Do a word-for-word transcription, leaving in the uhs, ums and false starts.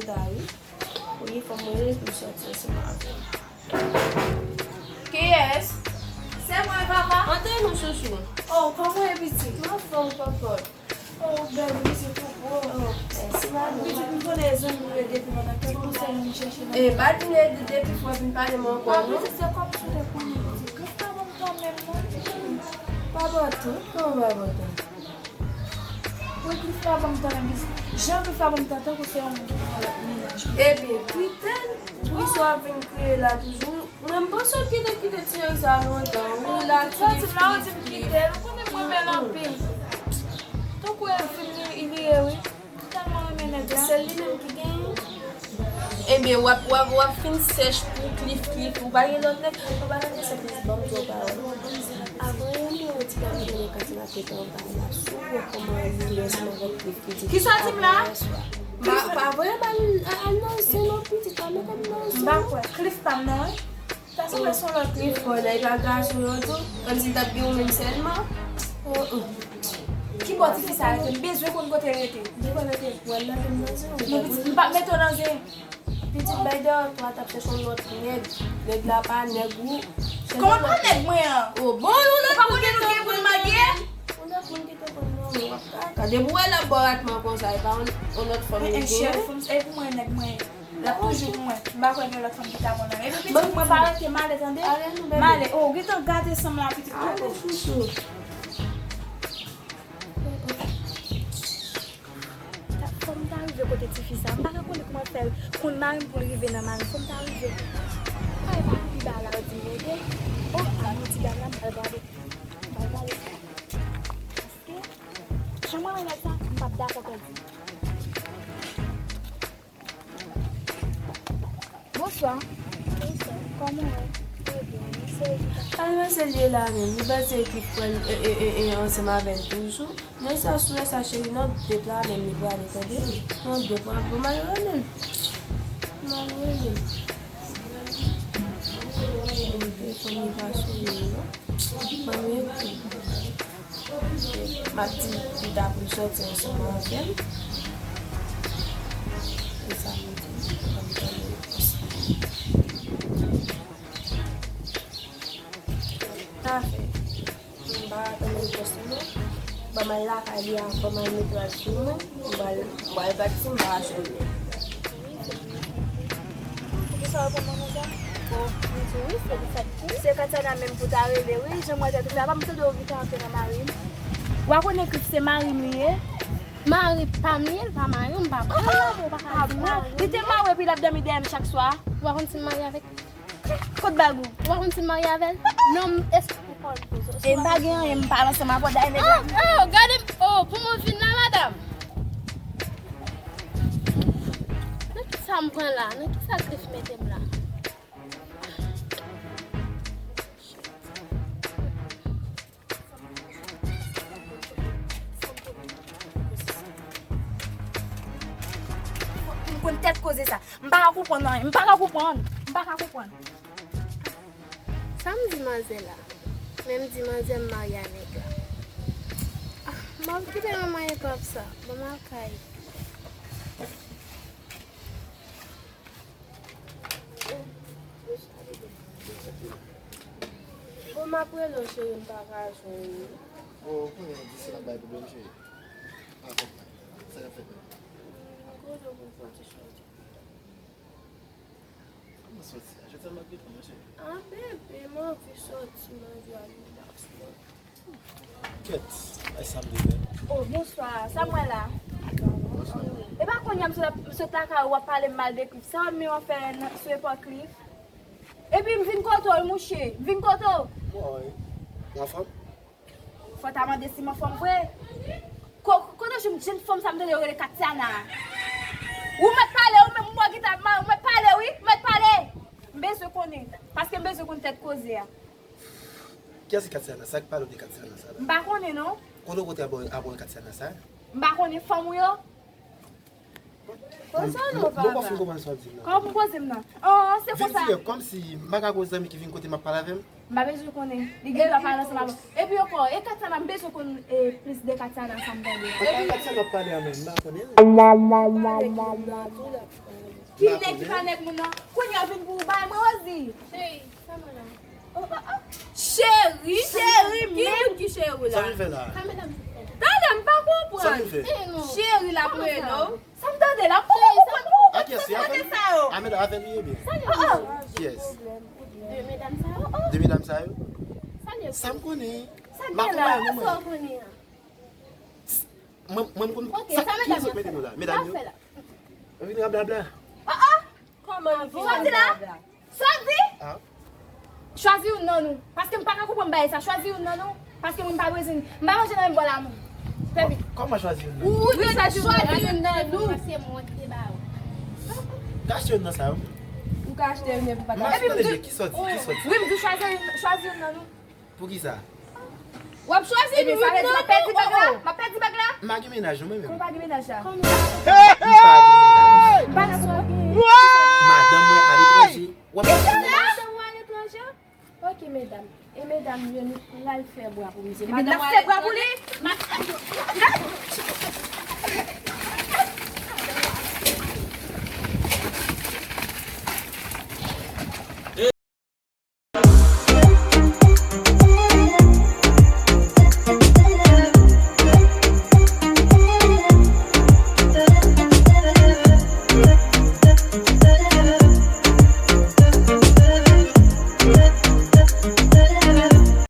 Sa wi. Wi, fò mwen rele pou l sòti ansanm avè m. Kiyès? Se mwen, papa. Antre non, chouchou. Oh, kòman w ye, pitit? M anfòm, kòkòt. Oh, bèl, pitit, ou gwo. Oh, mèsi, madanm. Pitit, m konnen zanmi w ye depi lontan. Kèk konsèy m chèche nan. E, pa di m depi fò vin pale m ankò, non. Pitit, se kòmsi w te konnen, pitit. Kòm pa bon tan menm, non, pitit. Pa bon tan? Kòman pa bon tan? Wi, Cliff pa ban m tan nan biznis. Jan Cliff pa ban m tan, tankou se yon moun ki nan yon lòt mennaj. Ebyen, kite l. Poukisa w ap vin kriye la toujou? Mwen, m panse w kite, kite ti nèg sa lontan. Ou la, ou di m la, ou di m kite l. Ou konnen m renmen l anpil. Tankou e fim li, li ye, wi. M tèlman renmen nèg la. Sèl li menm ki genyen. Ebyen, w ap, w ap, w ap fin sèch pou Cliff, Cliff. Ou pa gen lòt nèg? Ou pa tande sa, Cliff, ban m di w yon pawòl. Avan yè, mwen, yon ti gade nan kantine la, te pran bagay la. Si w wè kòman li ansanm avèk Cliff, ki di. Kisa w di m la? Pa, pa voye m al, al nan zen non, pitit, pa mete m nan zen non. M pa kwè. Cliff pa m nan, wi. Sa sanble se yon lòt Cliff. Li fò, la, li pa gason yo tou. Kòmsi l t ap gen ou menm sèlman. Oh, oh. Ki bò tifi sa rete? M bezwen konn kote l rete. Depi lè te pran nan, te nan zen. Non, pitit, m p ap mete w nan zen. Pitit, bay deyò twa, t ap chèche yon lòt nèg. Nèg la pa nèg ou. Kòman pa nèg mwen an? Oh, bon, yon lòt moun ki te konn mwen. Yon lòt moun ki te konn mwen, w ap ka. Depi w wè l ap ba w ratman konsa, e pa yon, yon lòt fanm li genyen. E pou mwen, nèg mwen. L ap toujou pou mwen. M pa kwè gen lòt fanm ki ta konn anyen. Epi pitit mwen pa rete, m ale tande. M ale. Oh, gentan gate san m la pitit. Ale chouchou. Fò m ta rive kote tifi sa. M pa ka konnen kòman l fè konn mari m pou l rive nan mari m. Fò m ta rive. Ay, pa pi ba la, di m, oke. Oh, a, nou ti dam la, m pral gade. M pral gade. Paske, jan mwen wè nèg sa, m p ap dakò pèdi. Bonswa. Bonswa. Kòman w ye? Trè byen, mèsi. Al mèsi li ye la menm. Li panse ki pran, e, e, e, e, ansanm avè l toujou. Men sa sou sa cheri, nan dwèt la menm li prale, tande? Nan dwèt, mwen, mwen mal rele l. Mal rele l. Telefòn li pa sonye non. Ban m rele l. M ap di pita pou l sòti ansanm avè m. E sa m di, m ap tann repons li. Sa fè. M pa ka tann repons li non. Ban m al lakay li avan, m al mete l sou mwen. M pral, m pral pati, m pa ka jwenn li. Poukisa w reponn mwen konsa? Bon, m di wi, se li sa k di. Se Katiana menm pou ta rele, wi. Jan m wè tèt ou fè a, pa m tande w gentan antre nan mari m. Wa konnen Cliff se mari m li ye. Mari pa m li ye, l pa mari w, m pa pran l, ou pa ka di m non. Li te mari w epi l ap dòmi dèyè m chak swa. Wa konn si m marye avèk Kot bag ou? Ou pa konn si m marye avè l? Non, m es- E m pa gen anyen, m pale ansanm avè w, dayè nèg la. Oh, oh, gade m, oh, pou mwen vin la, madanm. Nan kisa m pran la? Nan kisa Cliff mete m la? Fòk m konn tèt koze sa. M pa ka konprann anyen. M pa ka konprann. M pa ka konprann. Sa m di manzè la? Men m di manzè m marye a nèg la. Ah, m ap kite manman epòp sa. Ban m al kay. Bon, m ap rele w, cheri, m pa ka jwenn ou. Bon, ou konnen di se l ap bay pwoblèm, cheri. Pa fè mal. Sa k ap fèt menm? M konnen w konn fè yon ti sòti. Kòman sòti a? Jodi a m ap gentan manje. Ah, bebe, m anvi sòti manje ak Nidas, non. Kèt, bay sa m de bèl. Oh, bonswa. Sa m wè la? Bonswa. E pa kounye a m sot, m sot lakay ou, w ap pale m mal de Cliff. Sa w ap menm w ap fè nan, sou epòk Cliff? Epi m vin kote w, mouche. M vin kote w. Mwen, wi. Mwen fanm? Fò w ta mande si m anfòm vre. Ko-, kote jwenn jenn fanm sa m tande yo rele Katiana a? Ou mèt pale, ou menm, m wè w gentan ap mare, ou mèt pale, wi, ou mèt pale. M bezwen konnen, paske m bezwen konn tèt koze a. Kiyès ki Katiana? Sa k pale w de Katiana sa la? M pa konnen, non. Kote w kote abò, abò Katiana sa? M pa konnen fanm ou yo. Konsa non, papa. Mwen pa fin konprann sa w ap di m nan. Kòman pou koze m nan? Oh, se konsa. Vin dirèk, kòmsi m pa ka gen zanmi ki vin kote m ap pale avè m? M pa bezwen konnen. Li gen dwa pale ansanm avè w. Epi ankò, e Katiana, m bezwen konn, e, plis de Katiana sa m tande. Epi Katiana ap pale a menm, m pa konnen. Pale ki moun nan tou, l ap pale. Ki nèg ki pa nèg moun nan. Kounye a vin pou ou bay mwen Rosie. Cheri, sa mwen la. Oh, oh, oh. Cheri, cheri, ki moun ki cheri w la? Sa vin fè la? Sa medam sa fè? Tande, m pa konprann. Sa vin fè? Eh, non. Cheri la pou rele w. Sa m tande la, m pa konprann. A kiyès li? Sa medam sa yo. A medam avè li ye byen? Sa gen pwoblèm? Kiyès? De medam sa yo. De medam sa yo? Sa gen. Sa m konnen. Sa gen la? Sa w konnen an? Mwen, mwen, m konn. Ok, sa medam yo fè? Sa medam yo fè la? Vin rablabla. Ah, ah! Kòman nou fè rablabla? Sa di? Ah. Chwazi youn nan nou. Paske m pa ka konprann bagay sa. Chwazi youn nan nou. Paske mwen m pa bezwen. M pa manje nan menm bòl a moun. Fè vit. Kòman chwazi youn nan nou? Ou dwe chwazi youn nan nou. Paske mwen te ba ou. Ka achte youn nan sa yo. Ou ka achte youn epi pa ta. M ap tande byen, ki sòti, ki sòti? Wi, m di chwazi, chwazi youn nan nou. Poukisa? W ap chwazi nou. Ebyen, sa vle di m ap pèdi bag la? M ap pèdi bag la? M pa gen mennaj non, mwen menm. Kòman w pa gen mennaj la? M pa gen mennaj. M pa nan sa. Madanm mwen aletranje. W ap pèdi mennaj? Madanm ou aletranje? Ok, medam. E medam yo, nou pral fè bwa pou misye. Ebyen, n ap fè bwa pou li. M ap